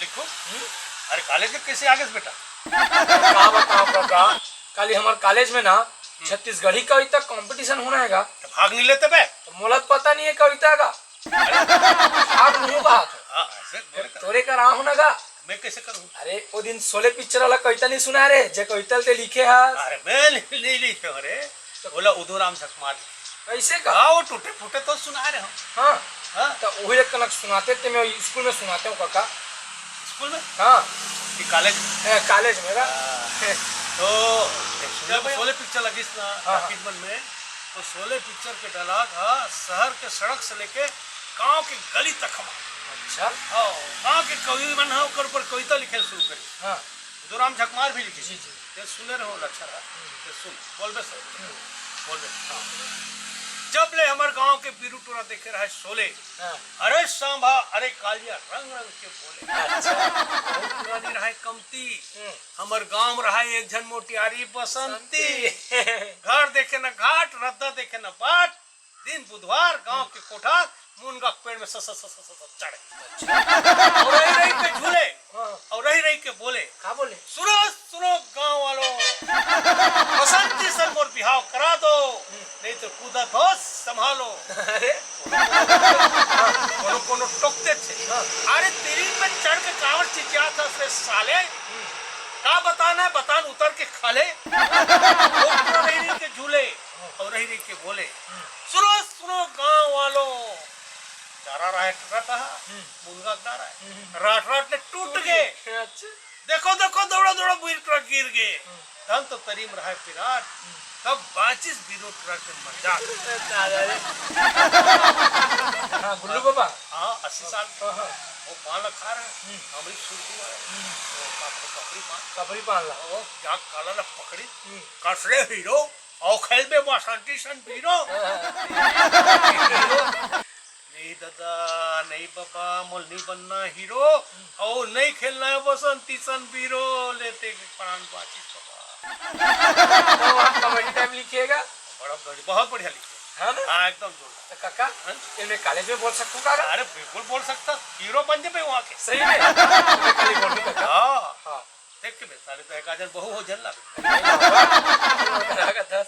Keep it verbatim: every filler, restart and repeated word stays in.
देखो, अरे कॉलेज के कैसे आगे से बेटा? का बताओ काका, काली हमर कॉलेज में ना छत्तीसगढ़ी कविता कंपटीशन होना है गा। तो भाग नहीं लेते बे? तो मोला तो पता नहीं है कविता का। भाग नहीं बात है। हाँ, ऐसे बोले कर। तोरे कर आहूँ ना गा। मैं कैसे करूँ? अरे, वो दिन शोले पिक्चर वाला कविता नहीं सुना रे, जे कविता ते लिखे हा। अरे, मैं नहीं, नहीं लिखे हूँ रे। तो बोला उदो राम झकमार। कैसे का? हाँ, वो टूटे फूटे तो सुना रहे हो। हाँ। हाँ। तो वही एक कनक सुनाते थे, मैं स्कूल में सुनाते हूँ काका। स्कूल में? हाँ। कि कॉलेज में? ए, कॉलेज में ना। हाँ। तो सुना जब भाई। शोले पिक्चर लगिस ना हाँ, हाँ। टॉकीज मन में, तो शोले पिक्चर के डायलॉग हा, शहर के सड़क से लेके गांव के गली तक हमार। अच्छा। हाँ, गांव के कवि मन हा ओकर ऊपर कविता लिखे शुरू करी। हाँ। उदो राम झकमार भी लिखे। जी, जी। ये सुने रहो, अच्छा रहा। ये सुन, बोलबे सर। बोलबे, हाँ। जब ले हमर गांव के बीरू टोरा देखे रहे शोले, हाँ। अरे सांभा, अरे कालिया, रंग रंग के बोले। अच्छा। बहुत पुरानी रहे कमती। हम्म। हमर गांव में रहे एक झन मोटियारी बसंती। बसंती। घर देखे न घाट, रद्दा देखे न बाट। दिन बुधवार गांव के कोठार मुनगा के पेड़ में स-, स-, स-, स-, स-, स-, चढ़े। और रही रही के झूले हाँ। और रही रही के बोले, का बोले? सुनो, सुनो गांव वालों, बसंती सन मोर बिहाव करा दो, नहीं तो कूदा धोस संभालो। अरे कोनो कोनो टोकते थे। हाँ। अरे तेरी पे चढ़ के कांवर चिचिया था से साले, का बताना है बतान उतर के खा ले। वो पूरा रही रही के झूले और रही रही के बोले, सुनो सुनो गांव वालों, चारा राय टूटा था, मुनगा का राय, राट राट ले टूट गए। अच्छा। देखो देखो दौड़ा दौड़ा बुरी टूरा गिर गए। धन तो तरी में रहे पिराट, तब बांचिस बीरू टूरा के मजाक। दादा रे। हाँ, गुल्लू बाबा। हाँ, अस्सी साल। हाँ, हाँ। वो पान ला खा रहे हैं, अमरीश सुरती वाला। वो का-, वो कपड़ी पान। कपड़ी पान ला। वो जाग काला ला पकड़ी, हम्म। कसले हीरो, और खेल बे बसंती सन बीरो। हाँ, हाँ। नहीं दादा, नहीं बाबा, मोल नहीं बनना हीरो, और नहीं खेलना है बसंती सन बीरो, लेते के प्राण बाचिस बाबा। तो आप कॉमेडी टाइम लिखिएगा। बड़ा बढ़िया, बहुत बढ़िया लिखे। है ना? हाँ, एकदम जोरदार। तो काका, हाँ? ये मैं कॉलेज में बोल सकता हूँ काका? अरे बिल्कुल बोल सकता, हीरो बन जाबे वहाँ के। सही में? मैं कल ही बोल दूँ काका। हाँ। हाँ। देख के बे, साले तो एक आजन बहु हो जन लागे। काका था।